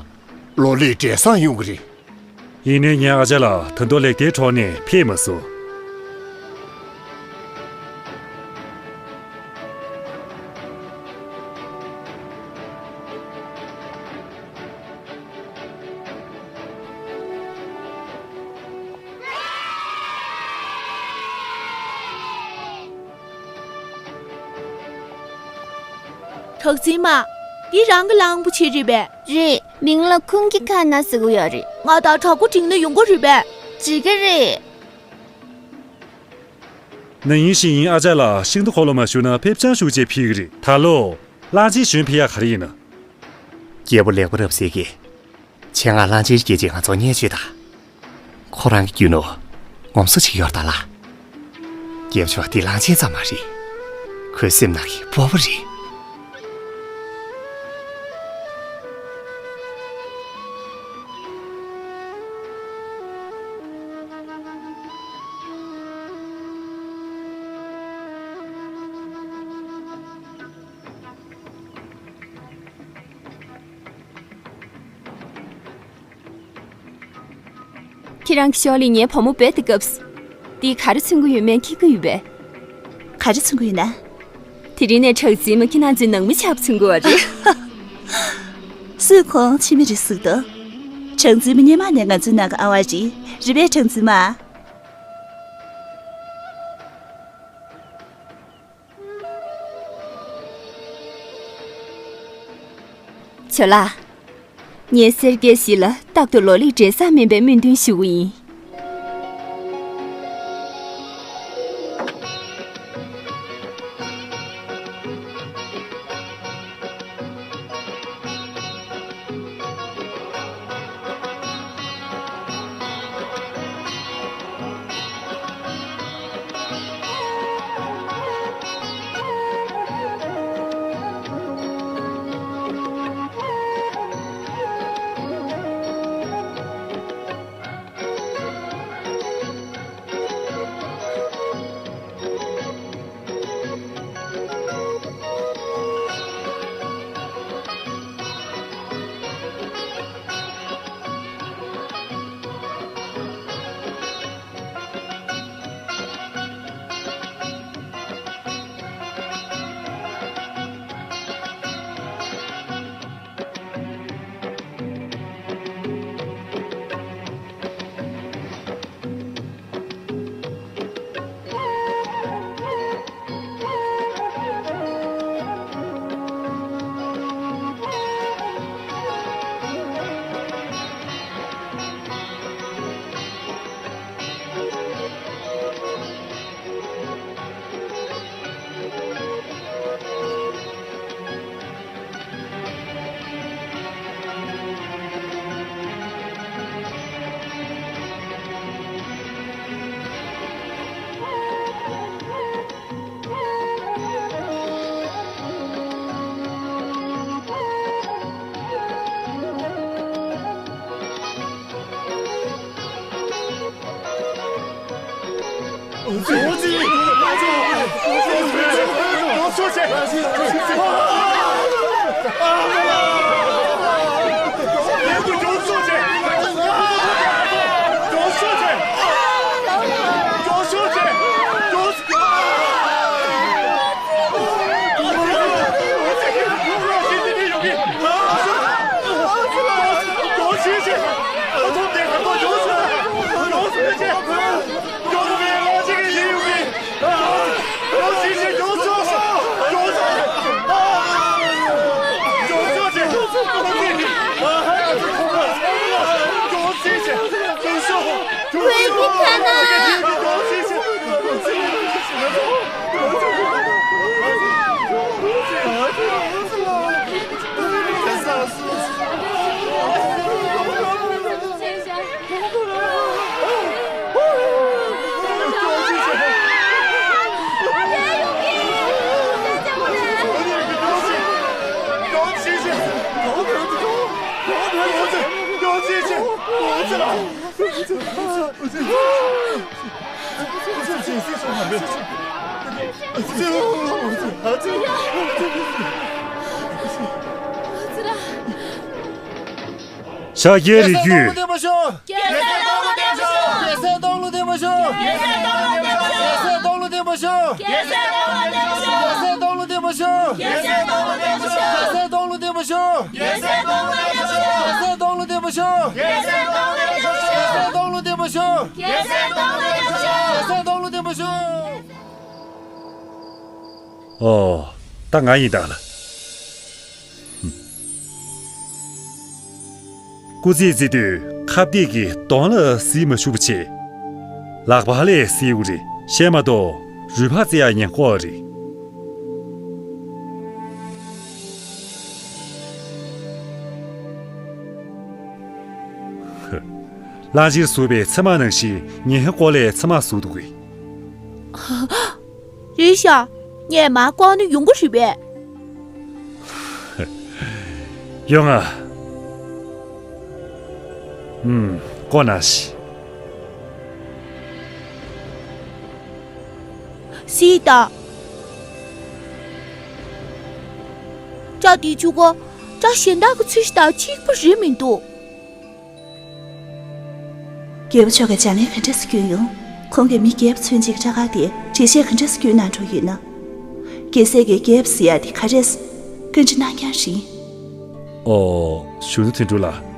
ལོ་ལེགས་འབྲས་བཟང་ཡོང་གི་རེད། ཡིན་ནའི་ངའི་ཨ་ཅག་ལགས་ད་དུང་ལེགས་ལྡན་གྲོངས་ནས་ཕེབས་མ་སོང་། གྲགས་འཛིན་མ། འདི་རང་གི་གླང་པོ་ཆེ་རེད་པས། རེད། མིང་ལ་ཁུང་གི་ཁ་ན་ཟེར་གི་ཡོད་རེད། ང་དང་དྲག་པོ་འགྲིག་ན་ཡོང་གི་རེད་པས། འགྲིག་གི་རེད། ན་ཡིན་ཞིག་ཡིན། ཨ་ཅག་ལགས་ཤིང་རྟ་འཁོར་ལོ་མ་ཞུ་ན་ཕེབས་ཅང་ཞུ་ཅེས་ཕེབས་ཀྱི་རེད། ད་ལོ་གླང་ཆེན་ཞོན་ཕེབས་ཡག་ག་རེ་ཡིན་ན། རྒྱལ་པོ་ལེགས་པ་རབ་གསལ་གྱིས། ཆེད་མངགས་གླང་ཆེན་སྐྱེལ་ཆེད་ང་ཚོ་བརྙས་བཅོས་དང་། ཁོ་རང་གི་རྒྱུ་ནོར་ངོམ་སོ་བྱེད་ཀྱི་ཡོད་རེད་ད་ལགས། རྒྱལ་པོ་མཆོག་འདི་གླང་ཆེན་ཙམ་མ་རེད། ཁོའི་སེམས་ནང་གི་སྤོབས་པ་རེད། ཁྱེད་རང་གི་ཞོར་ལ་ངའི་བུ་མོ་བུད་དེ་སྐབས། འདི་ག་རེ་མཚོན་གྱི་ཡོད་མེད་མཁྱེན་གྱི་ཡོད་པས། ག་རེ་མཚོན་གྱི་ཡོད་ན། དེ་རིང་ནས་གྲགས་འཛིན་མ་ཁྱེད་རང་ཚོའི་ནང་མི་ཆགས་པ་མཚོན་གྱི་ཡོད་རེད། སུས་ཁོང་ཕྱི་མི་རེད་ཟེར་དོ། གྲགས་འཛིན་མ་སྔོན་མ་ནས་ང་ཚོའི་ནང་གི་ཨ་ཝ་རེད། རེད་པས་གྲགས་འཛིན་མ། ཇོ་ལགས། ངས་སེར་སྐྱའི་གཞིས་ལ་རྟག་ཏུ་ལོ་ལེགས་འབྲས་བཟང་སྨིན་པའི་སྨོན་འདུན་ཞུ་གི་ཡིན། ཁོའི་མིག་ག་ན། ཤཱཀྱའི་རིགས་རྒྱུད། རྒྱལ་སྲས་སྟོང་ལུང་བསྟན་པ་ཤོག། རྒྱལ་སྲས་སྟོང་ལུང་བསྟན་པ་ཤོག། རྒྱལ་སྲས་སྟོང་ལུང་བསྟན་པ་ཤོག། རྒྱལ་སྲས་སྟོང་ལུང་བསྟན་པ་ཤོག། རྒྱལ་སྲས་སྟོང་ལུང་བསྟན་པ་ཤོག། རྒྱལ་སྲས་སྟོང་ལུང་བསྟན་པ་ཤོག། རྒྱལ་སྲས་སྟོང་ལུང་བསྟན་པ་ཤོག། རྒྱལ་སྲས་སྟོང་ལུང་བསྟན་པ་ཤོག། རྒྱལ་སྲས་སྟོང་ལུང་བསྟན་པ་ཤོག། རྒྱལ་སྲས་སྟོང་ལུང་བསྟན་པ་ཤོག། རྒྱལ་སྲས་སྟོང་ལུང་བསྟན་པ་ཤོག། རྒྱལ་སྲས་སྟོང་ལུང་བསྟན་པ་ཤོག། ཨོ། ད་ང་ཡིན་ད་ལ། སྐུ་རྩེད་རྩེ་དུས་ཁ་གཏད་ཀྱི་གདོང་ལ་གཟིགས་མ་བཅུག་པ་བྱས། ལག་པ་ལས་གཟིགས་དགོས་རེད། བཤད་མ་གཏོགས་རུས་པ་རྩེ་ཡག་ཉེན་ཁོག་རེད། གླང་ཆེན་ཟུག་པའི་མཚེ་མ་ནང་བཞིན་ངའི་མགོ་ལས་མཚེ་མ་ཟུག་འདུག་གས། རེད་ཤག་ངས་མར་བཀོག་ན་ཡོང་གི་རེད་པས། ཡོང་ང་། ཨུམ། བཀོག་ན་ཤི། སྲིད་ད། སྐྲ་དེ་ཆུ་གོ། སྐྲ་གཞན་དག་གི་ཚུལ་ཞིག་དང་གཅིག་པ་རེད་མི་འདུག་རྒྱལ་པོ་མཆོག་གིས་ལྗགས་ལན་ག་འདྲས་སེ་བསྐྱོན་ཡོང་། ཁོང་གིས་མི་རྒྱལ་པོ་མཚོན་བྱེད་ཀྱི་སྐྲ་དཀར་དེ་འགྲེལ་བཤད་ག་འདྲས་སེ་བསྐྱོན་གནང་འགྲོ་ཡོད་ན། རྒྱལ་སྲས་ཀྱིས་རྒྱལ་པོ་ཟེར་ཡག་དེ་ག་རེ་རེད། བཀའ་འདྲི་གནང་རྐྱང་རེད། ཨོ། གཞོན་ནུ་དོན་གྲུབ་ལགས།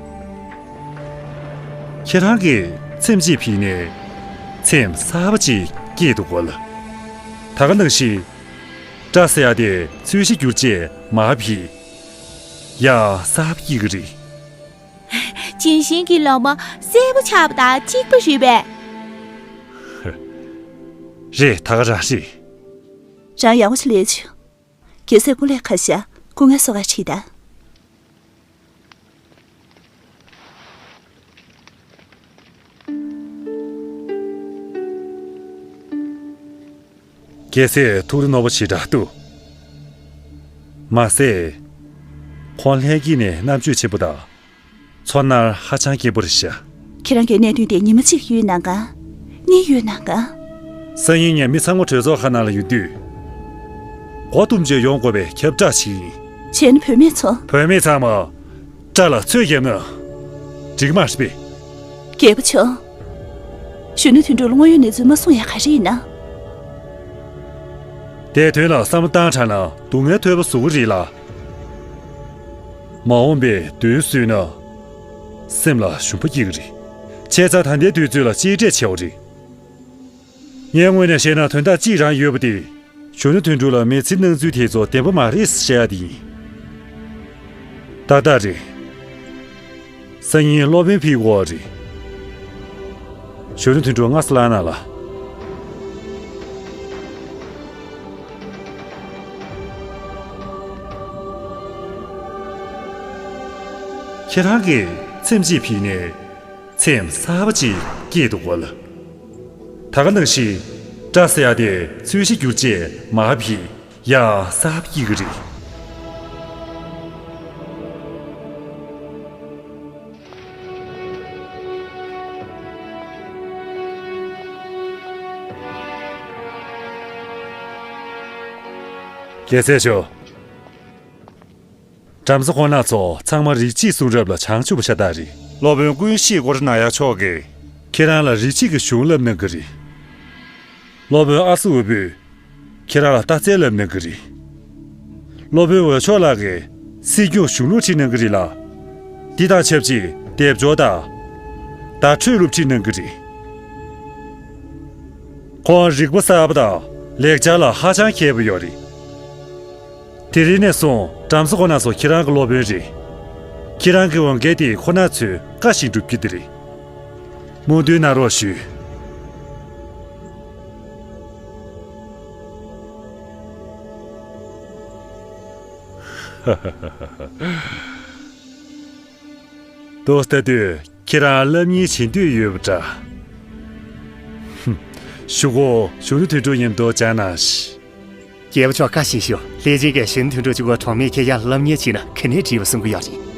ཁྱེད་རང་གིས་ཚེམས་གཅིག་ཕུད་ནས་ཚེམས་གསར་པ་ཅིག་སྐྱེས་འདུག་གོ་ལགས། ད་ག་ནང་བཞིན་སྐྲ་ཟེར་ཡག་དེ་ཚོས་གཞི་བསྒྱུར་རྗེས་མར་ཕུད། ཡང་གསར་པ་སྐྱེ་གི་རེད། ལྗོན་ཤིང་གི་ལོ་མ་སེར་པོ་ཆགས་པ་དང་གཅིག་པ་རེད་པས། རེད། ད་ག་རང་རེད། རང་ཡག་པོ་ཞིག་ལས་བྱུང་། རྒྱལ་སྲས་སྐུ་ལས་ཁ་ཤ་སྐུ་ངལ་གསོ་གར་ཁྲིད་དང་། རྒྱལ་སྲས་ཐུགས་རེ་རྣོ་པོ་ཞེ་དྲག་འདུག་མ་ཟད། ཁོང་ལྷན་སྐྱེས་ནས་རྣམ་དཔྱོད་ཆེན་པོ་དང་། ཚོར་སྣང་ཧ་ཅང་སྐྱེན་པོ་རེད་ཤག་ཁྱེད་རང་གིས་གནད་དོན་དེ་ཉི་མ་གཅིག་ཡོད་ནམ་གང་། གཉིས་ཡོད་ནམ་གང་། སང་ཉིན་ངས་མི་ཚང་མ་གྲོས་ཚོགས་ཁང་ནང་ལ་ཡོང་དུས། མགོ་བཏུམས་བྱས་ཡོང་དགོས་པའི་ཁྱབ་བསྒྲགས་ཤིག་ཡིན། བྱས་ན་བུད་མེད་ཚོ། བུད་མེད་ཚང་མ་སྐྲ་ལ་ཚོས་བརྒྱབ་ན་འགྲིག་མ་རེད་པས། རྒྱལ་པོ་མཆོག་གཞོན་ནུ་དོན་གྲུབ་ལ་དངོས་ཡོད་གནས་ཚུལ་མ་གསུང་ཡག་ག་རེ་ཡིན་ན། དེའི་དོན་ལ་བསམ་བློ་བཏང་དྲགས་ན་སྡུག་བསྔལ་ཐོལ་པ་བཟོ་གི་རེད་ལ། མ་འོངས་པའི་དོན་བཟོས་ན་སེམས་ལ་ཞུམ་པ་སྐྱེ་གི་རེད། བྱས་ཙང་ད་ལྟའི་དུས་ཚོད་ལ་གཅེས་སྤྲས་བྱེད་དགོས་རེད། ངའི་ངོས་ནས་བཤད་ན་དོན་དག་གཅིག་རང་ཡོད་པ་དེ། གཞོན་ནུ་དོན་གྲུབ་ལ་མི་ཚེའི་སྣང་ཚུལ་དེ་ཚོ་བདེན་པ་མ་རེད་ཟེར་བཤད་ཡ་དེ་ཡིན། ཏག་ཏག་རེད། སང་ཉིན་སློབ་དཔོན་ཕེབས་ཀྱི་ཡོད་རེད། གཞོན་ནུ་དོན་གྲུབ་སྔ་ས་ལངས་ན་ལ། ཁྱེད་རང་གིས་ཚེམས་གཅིག་ཕུད་ནས། ཚེམས་གསར་པ་ཅིག་སྐྱེས་འདུག་གོ་ལགས། ད་ག་ནང་བཞིན་སྐྲ་ཟེར་ཡ་དེ་ཚོས་གཞི་བསྒྱུར་རྗེས་མར་ཕུད། ཡང་གསར་པ་སྐྱེ་གི་རེད། རྒྱལ་སྲས་མཆོག་བྲམ་ཟེ་ཁོང་རྣམ་ཚོ་ཚང་མ་རིག་བྱེད་གསུང་རབ་ལ་བྱང་ཆུབ་པ་ཤ་སྟག་རེད། སློབ་དཔོན་ཀུན་ཤེས་སྐོར་ནང་ཡ་མཆོག་གིས་ཁྱེད་རང་ལ་རིག་བྱེད་ཀྱི་གཞུང་བསླབ་གནང་གི་རེད། སློབ་དཔོན་ཨ་སུ་འོད་པོས་ཁྱེད་རང་ལ་རྟགས་གསལ་བསླབ་གནང་གི་རེད། སློབ་དཔོན་འོད་མཆོག་ལགས་ཀྱིས་སྲིད་སྐྱོང་གཞུང་ལུགས་ཁྲིད་གནང་གི་རེད་ལ། འདི་དང་ཆབས་ཅིག་སྡེབ་སྦྱོར་དང་། བརྡ་འཕྲོད་སློབ་ཁྲིད་གནང་གི་རེད། ཁོང་རིག་པ་གསར་པ་དང་ལེགས་སྦྱར་ལ་ཧ་ཅང་མཁས་པོ་ཡོད་རེད། དེ་རིང་ནས་བཟུང་བྲམ་ཟེ་ཁོང་རྣམ་ཚོ་ཁྱེད་རང་གི་སློབ་དཔོན་རེད། ཁྱེད་རང་གི་འོས་འགན་དེ་ཁོང་རྣམ་ཚོས་བཀའ་བཞིན་སྒྲུབ་རྒྱུ་དེ་རེད། སྨོན་འདུན་གནང་རོགས་ཞུ། ཏོག་ལྟ་དུས་ཁྱེད་རང་སློབ་གཉེར་བྱེད་འདོད་ཡོད་པ་འདྲ། ཧུམ། གཞུག་གུ་གཞོན་ནུ་དོན་གྲུབ་མཉམ་དུ་བཅར་གནང་ཞིག། རྒྱལ་པོ་མཆོག་བཀའ་བཞིན་ཞུ། ལྷས་བྱིན་གྱིས་གཞོན་ནུ་དོན་གྲུབ་གཅིག་པོ་གྲོགས་མེད་ཁྱེད་ཡང་སློབ་གཉེར་བྱས་ན་ག་ནས་འགྲིག་པ་གསུང་གི་ཡོད་རེད།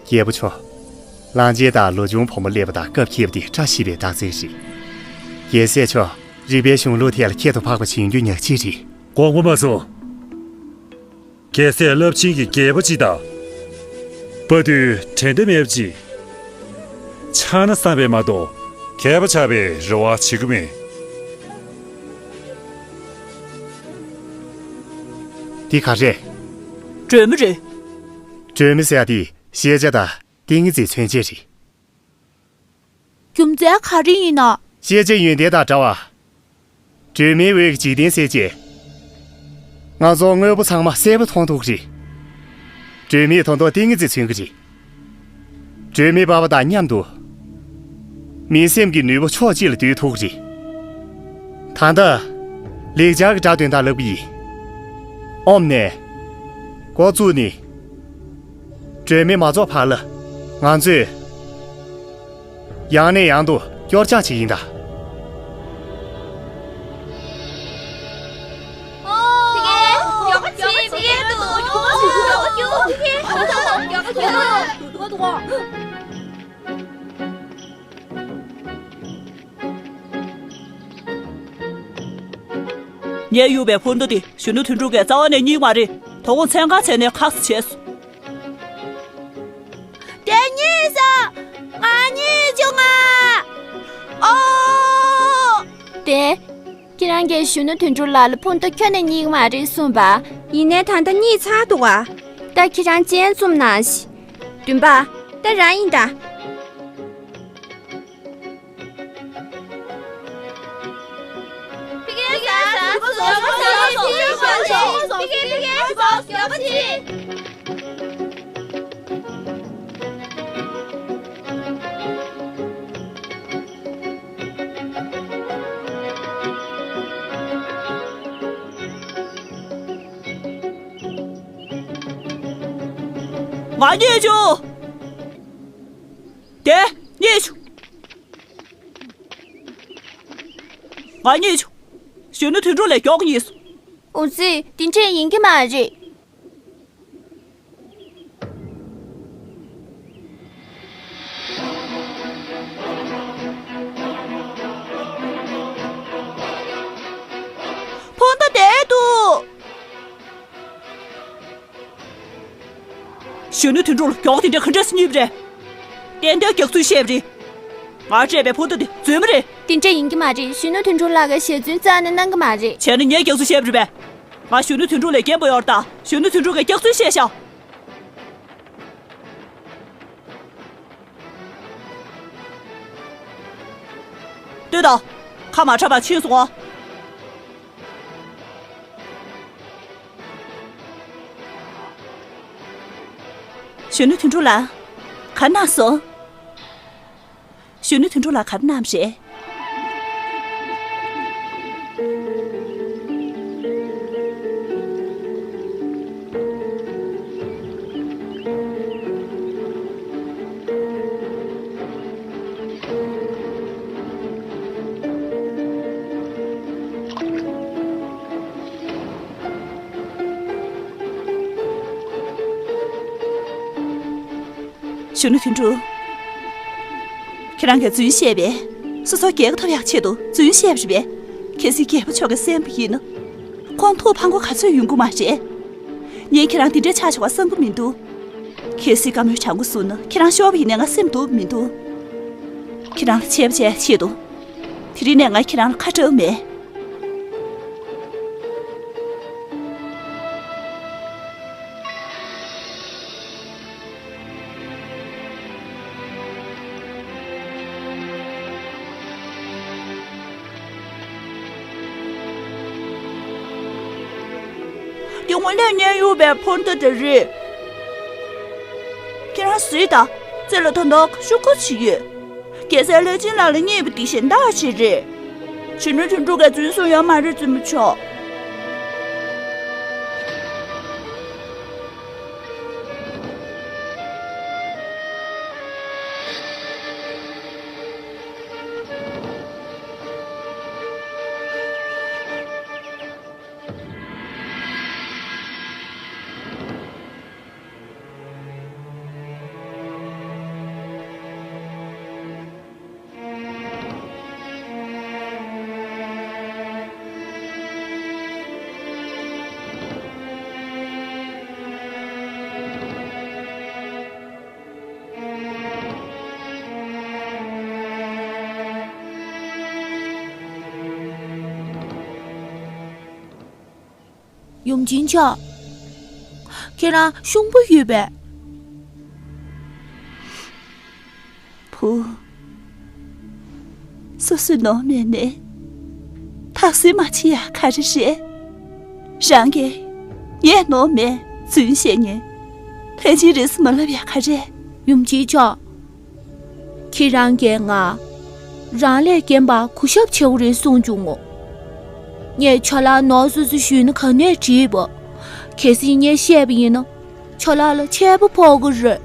རྒྱལ་པོ་མཆོག། གླང་ཆེན་དང་ལོ་ཆུང་བུ་མོ་སླེབས་པ་དང་སྐབས་འཁེལ་བ་དེ་བཀྲ་ཤིས་པའི་རྟགས་མཚན་རེད། རྒྱལ་སྲས་མཆོག། རིག་པའི་གཞུང་ལུགས་ཐད་ལ་ཁྱད་དུ་འཕགས་པ་བྱེད་རྒྱུ་ཉག་གཅིག་རེད། དགོངས་པ་མ་ཚོམ། རྒྱལ་སྲས་རླབས་ཆེན་གྱི་རྒྱལ་པོ་གཅིག་དང་། དཔའ་བརྟུལ་འགྲན་ཟླ་མེད་པ་གཅིག། ཆགས་ན་བསམ་པས་མ་གཏོགས་མཁས་པ་ཆགས་པའི་རེ་བ་བྱེད་ཀྱི་མེད། འདི་ག་རེད། སྒྲོན་མེ་རེད། སྒྲོན་མེ་ཟེར་ཡ་དེ་ཤེས་བྱ་དང་ཏིང་ངེ་འཛིན་མཚོན་བྱེད་རེད། རྒྱུ་མཚན་ག་རེ་ཡིན་ན། ཤེས་བྱ་ཡོན་ཏན་དང་འདྲ་བ། སྒྲོན་མེའི་འོད་ཀྱིས་འཇིག་རྟེན་གསལ་བྱེད། ང་ཚོ་དངོས་པོ་ཚང་མ་གསལ་པོ་མཐོང་ཐུབ་ཀྱི་རེད། སྒྲོན་མེ་ད་དུང་ཏིང་ངེ་འཛིན་མཚོན་གྱི་རེད། སྒྲོན་མེ་པ་བ་དང་མཉམ་དུ། མི་སེམས་ཀྱི་ནུས་པ་ཕྱོགས་གཅིག་ལ་བསྡུ་ཐུབ་ཀྱི་རེད། ད་ལྟ། ལེགས་སྦྱར་གྱི་སྒྲ་དོན་དག་ལབ་ཀྱི་ཡིན། ཨོམ་ནས། འགོ་བཙུགས་ནས། སྒྲོན་མེ་མ་རྫོགས་བར་ལ། ང་ཚོས། ཡང་ནས་ཡང་དུ་སྐྱོར་སྦྱང་བྱེད་ཀྱི་ཡིན་ད། ངའི་གཡུག་པའི་འཕུར་མདའ་དེ་གཞོན་ནུ་དོན་གྲུབ་ཀྱིས་རྩ་བ་ནས་རྙེད་མ་རེད། དོ་དགོང་མཚན་གང་བྱས་ནས་ཁ་ས་བྱས་སོང་། དེ་རྙེད་སོང་། ང་རྙེད་བྱུང་ང་། ཨོ། དེ། ཁྱེད་རང་གིས་གཞོན་ནུ་དོན་གྲུབ་ལགས་ལ་འཕུར་མདའ་ཁྱོན་ནས་རྙེད་མ་རེད་གསུངས་པ། ཡིན་ནའི་ད་ལྟ་རྙེད་ཚར་འདུག་ག། ད་ཁྱེད་རང་སྤྱན་བཙུམ་གནང་ཞིག། བདུན་པ། ད་རང་ཡིན་ད། ང་རྙེད་བྱུང་། དེ་རྙེད་བྱུང་། ང་རྙེད་བྱུང་། གཞོན་ནུ་དོན་གྲུབ་ལས་མགྱོགས་རྙེད་སོང་། འོ་ཙི། དེ་འདྲས་ཡིན་གྱི་མ་རེད། འཕུར་མདའ་དེར་འདུག། གཞོན་ནུ་དོན་གྲུབ་ལ་མགྱོགས་དེ་འདྲ་ག་འདྲས་སེ་རྙེད་པ་རེད། ཏན་ཏན་རྒྱག་ཚུལ་ཤེས་པ་རེད། ང་སྤྲད་པའི་འཕུར་མདའ་དེ་རྫུན་མ་རེད། དེ་འདྲ་ཡིན་གྱི་མ་རེད། གཞོན་ནུ་དོན་གྲུབ་ལགས་ཀྱིས་ཞལ་རྫུན་རྩ་ནས་གནང་གི་མ་རེད། བྱས་ན་ངས་རྒྱག་ཚུལ་ཤེས་པ་རེད་པས། ང་གཞོན་ནུ་དོན་གྲུབ་ལས་རྒན་པ་ཡོད་རེད་ད། གཞོན་ནུ་དོན་གྲུབ་ཀྱིས་རྒྱག་ཚུལ་ཤེས་ཤག། ལྟོས་དང་། ཁ་མ་གྲག་པར་ཕྱིན་སོང་ཨ། གཞོན་ནུ་དོན་གྲུབ་ལགས། ག་རེ་གནང་སོང་། གཞོན་ནུ་དོན་གྲུབ་ལགས་ག་རེ་གནང་བ་རེད། གཞོན་ནུ་དོན་གྲུབ། ཁྱེད་རང་གིས་རྫུན་བཤད་པས། སོ་སོ་རྒྱལ་ཁ་ཐོབ་ཡག་ཆེད་དུ་རྫུན་བཤད་པ་རེད་པས། གལ་སྲིད་རྒྱལ་པོ་མཆོག་གིས་གསན་པ་ཡིན་ན། ཁོང་ཐུགས་ཕམ་ཁ་ག་ཚོད་ཡོང་གི་མ་རེད། ངས་ཁྱེད་རང་འདི་འདྲའི་ཆགས་ཆོག་པ་བསམ་གི་མི་འདུག། གལ་སྲིད་བཀའ་མོལ་དྲང་པོ་གསུངས་ན་ཁྱེད་རང་ཤོར་བ་ཡིན་ནའི་ང་སེམས་སྡུག་མི་འདུག། ཁྱེད་རང་ལ་ཆད་པ་བཅད་ཆེད་དུ། དེ་རིང་ནས་ང་ཁྱེད་རང་ལ་ཁ་གྲག་མེད། ངོ་ལས་ཉན་ཡོད་པའི་ཕོ་མཐའ་དེ་རེད། ཁྱེད་རང་གཟིགས་དང་། རྩེ་ལ་ད་དུང་ཤོག་གུ་ཅིག་ཡོད། རྒྱལ་སྲས་ལྷས་བྱིན་ལགས་ལ་བརྙས་པ་དེ་གཞན་དག་ཅིག་རེད། བྱས་ན་དོན་གྲུབ་ཀྱིས་རྫུན་གསུངས་ཡོད་མ་རེད་བཙུན་མོ་མཆོག་ཡུམ་ཆེན་མཆོག་ཁྱེད་རང་ཤུགས་པོ་ཡོད་པས། བུ། སོ་སོའི་ནང་མི་ནས་ཐག་གཟོད་མ་བྱེད་ཡ་ག་རེ་རེད། རང་གིས་ངས་ནོར་མེད་རྫུན་བཤད་ཉན། ལྷས་བྱིན་རིས་སུ་མ་ལབ་ཡ་ག་རེ། ཡུམ་ཆེན་མཆོག་ཁྱེད་རང་གིས་ང་རང་ལས་རྒན་པ་གུས་ཞབས་བྱེད་དགོས་རེད་གསུངས་བྱུང་ངོ་། ངས་ཁྱོད་ལ་ནོར་སོ་སོ་ཞུས་ན་ག་ནས་འགྲིག་པ། གལ་སྲིད་ངས་བཤད་པ་ཡིན་ན་ཁྱོད་ལ་ལ་ཆད་པ་ཕོག་གི་རེད།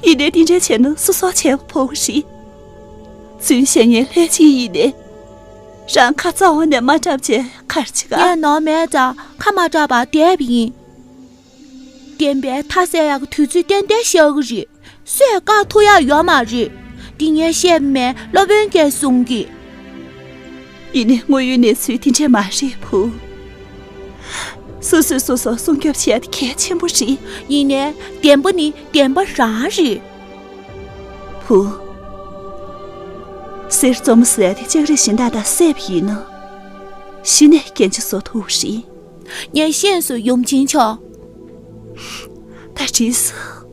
ཡིན་ནའི་འདི་འདྲ་བྱས་ན་སོ་སོར་ཆད་པ་ཕོག་གི་རེད། རྫུན་བཤད་ཉན་ལྷས་བྱིན་ཡིན་ནའི། རང་ཁ་རྩ་བ་ནས་མ་གྲགས་བྱས་ག་རེ་བྱེད་ག་ངས་ནོར་མེད་ཙང་ཁ་མ་གྲགས་པར་བསྡད་པ་ཡིན། རྒན་པའི་མཐའ་གསལ་ཡག་གི་དུས་ཚོད་ཏན་ཏན་ཤར་གི་རེད། སུས་བཀག་ཐུབ་ཡག་ཡོད་མ་རེད། འདི་ངས་བཤད་པ་མིན་སློབ་དཔོན་གྱིས་གསུང་གི། ཡིན་ནའི་དངོས་ཡོད་གནས་ཚུལ་དེ་འདྲས་མ་རེད་བུ། སོ་སོས་སོ་སོར་སྲུང་སྐྱོབ་བྱེད་ཡག་དེ་གལ་ཆེན་པོ་རེད། ཡིན་ནའི་བདེན་པ་ནི་བདེན་པ་རང་རེད། བུ། གསེར་བཙོ་མ་བཟོ་ཡག་དེ་ལྕགས་རིགས་གཞན་དག་དང་བསྲེས་པ་ཡིན་ན། གཞི་ནས་རྒྱན་ཆ་བཟོ་ཐུབ་རེད། ངས་ཤེས་སོང་ཡུམ་ཆེན་མཆོག་ད་འགྲིག་སོང་།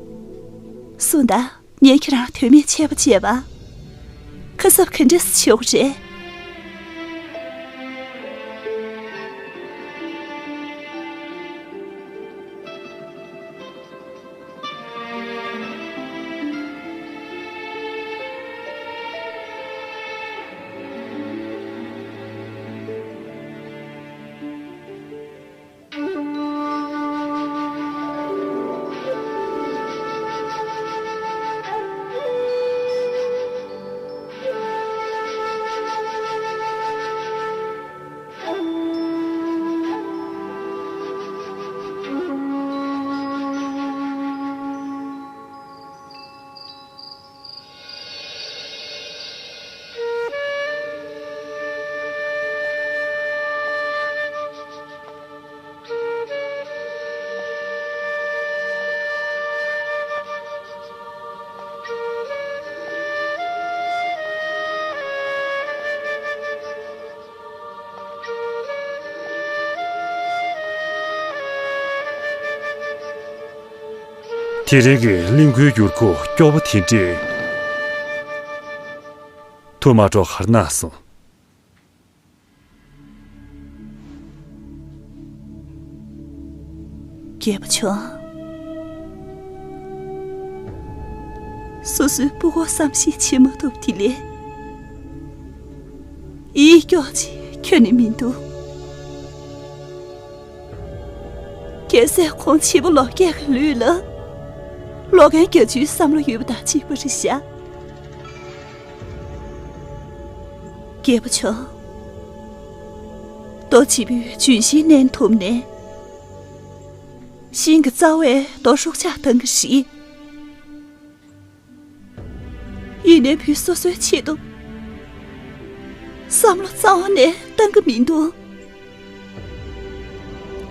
གསུངས་དང་། ངས་ཁྱེད་རང་དོན་མེད་ཆད་པ་བཅད་པ། ཁ་གསབ་ག་འདྲས་བྱེད་དགོས་རེད། དེ་རིང་གི་གླིང་ཁུལ་འགྱུར་ཁུག་སྐྱོ་པོ་དེ་འདྲས་ཐུག་མ་འགྲོ་གར་གནང་སོང་། རྒྱལ་པོ་མཆོག་སོ་སོའི་སྤུ་གུ་བསམ་ཤེས་བྱེད་མ་ཐུབ་དེ་ལས། ཡིད་སྐྱོ་ཅིག་ཁྱོན་ནས་མི་འདུག་གལ་སྲིད་ཁོང་བྱིས་པ་ལོ་བརྒྱད་ཀྱི་ལུས་ལ། ལོ་རྒན་བརྒྱད་ཅུའི་བསམ་བློ་ཡོད་པ་དང་གཅིག་པ་རེད་ཤག་རྒྱལ་པོ་མཆོག་རྡོ་བྱིས་པོའི་ལྗོན་ཤིང་མནན་ཐུབ་ནས། ཤིང་གི་རྩ་བས་རྡོ་ཧྲུག་ཆག་བཏང་གི་རེད། ཡིན་ནའི་བུ་སོ་སོའི་ཆེད་དུ་བསམ་བློ་རྩ་བ་ནས་བཏང་གི་མི་འདུག་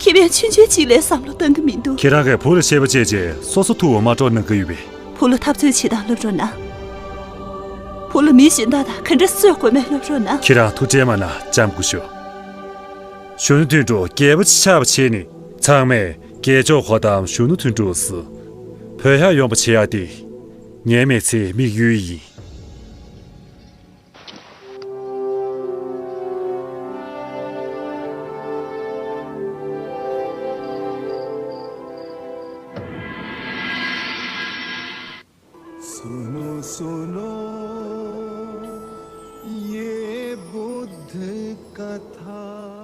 ཁེ་ཕན་ཆུང་ཆུང་གཅིག་ལས་བསམ་བློ་བཏང་གི་མི་འདུག་ཁྱེད་རང་གིས་བུ་ལ་བཤད་པ་བྱས་རྗེས་སོ་སོ་ཐུགས་འོ་མ་དཀྲོག་གནང་གི་ཡོད་པས། བུ་ལ་འཐབ་རྩོད་བྱེད་སྟངས་སློབ་རོགས་གནང་། བུ་ལ་མི་གཞན་དག་དང་ག་འདྲ་རྩོད་དགོས་མེད་སློབ་རོགས་གནང་། ཁྱེད་རང་ཐུགས་ཁྲལ་མ་གནང་། བྱམས་སྐུ་ཞུ། གཞོན་ནུ་དོན་གྲུབ་རྒྱལ་པོ་ཆགས་པ་བྱས་ནས། ཚང་མས་རྒྱལ་མཆོག་གོ་ཏམ་གཞོན་ནུ་དོན་གྲུབ་སུ་བོད་ཡར་ཡོང་པ་བྱེད་ཡག་དེ་ངའི་མི་ཚེའི་དམིགས་ཡུལ་ཡིན། सुनो सुनो ये बुद्ध कथा।